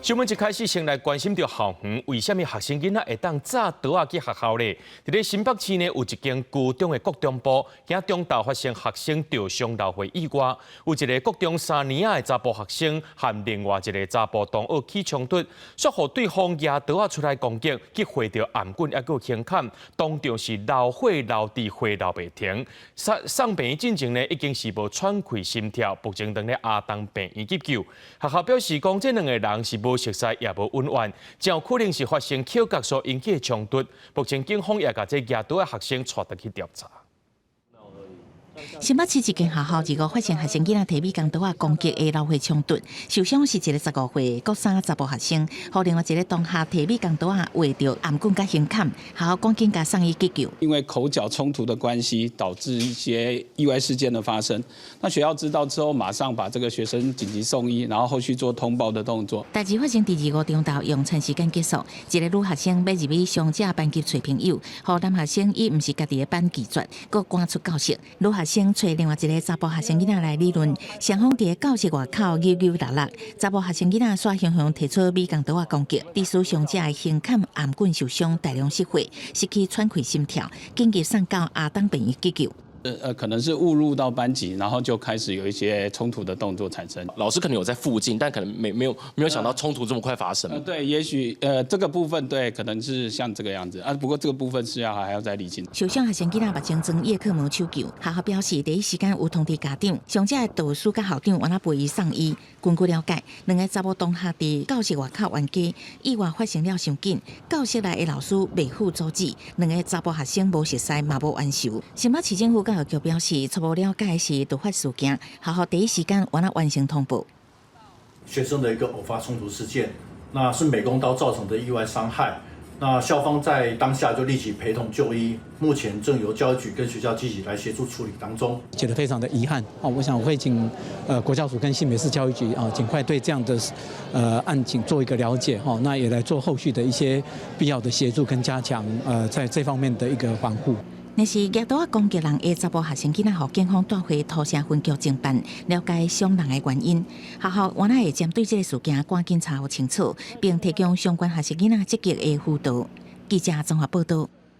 新聞一開始先來關心著校園，為啥物學生囡仔會當紮刀仔去學校咧？佇咧新北市呢，有一間高中的國中部，今中晝發生學生著傷流血意外，有一个國中三年仔的查埔學生和另外一个查埔同學起衝突，煞予對方舉刀仔出來攻擊，去劃著頷頸猶閣有胸坎，當場是流血流佇血流袂停。送送病院進前呢，已經是無喘氣心跳，目前佇咧亞東病院急救。學校表示講，這兩个人是無熟似，也無恩怨，真有可能是發生口角所引起的衝突。目前警方也共這舉刀的學生帶轉去調查。新北市一間學校二五發生學生囡仔提美工刀仔攻擊的流血衝突，受傷是一个15歲國三查埔學生，予另外一个同學提美工刀仔劃著頷頸佮胸坎，學校趕緊共送醫急救。因為口角衝突的關係，導致一些意外事件的發生。那學校知道之後，馬上把這個學生緊急送醫，然後後續做通報的動作。代誌發生佇二五中晝用餐時間結束，一个女學生欲入去傷者班級揣朋友，予男學生以毋是家己的班拒絕，閣趕出教室。女學生揣另外一个查埔學生囡仔來理論，雙方佇教室外口扭扭搦搦，查埔學生囡仔煞雄雄提出美工刀仔攻擊，致使傷者的胸坎頷頸受傷，大量失血，失去喘氣心跳，緊急送到亞東病院急救。可能是誤入到班級，然後就開始有一些衝突的動作產生。老師可能有在附近，但可能沒有想到衝突這麼快發生。對，也許這個部分對，可能是像這個樣子啊。不過這個部分是要還要再釐清。受傷學生囡仔目前裝葉克膜搶救，學校表示第一時間有通知家長，傷者的導師佮校長原來陪伊送醫。根據了解，兩个查某同學佇教室外口冤家，意外發生了傷緊，教室內的老師袂赴阻止，兩个查埔學生無熟似嘛無冤仇。新北市政府教育局表示，初步了解是突發事件，學校第一時間原來完成通報。學生的一個偶發衝突事件，那是美工刀造成的意外傷害。那校方在當下就立即陪同就醫，目前正由教育局跟學校積極來協助處理當中。覺得非常的遺憾啊！我想我會請國教署跟新北市教育局啊，盡快對這樣的案情做一個了解哈，那也來做後續的一些必要的協助跟加強在這方面的一個防護。若是舉刀仔攻擊人的查埔學生囡仔，予警方帶回土城分局偵辦，了解傷人的原因。學校原來會針對這个事件趕緊查予清楚，並提供相關學生囡仔積極的輔導。記者綜合報道。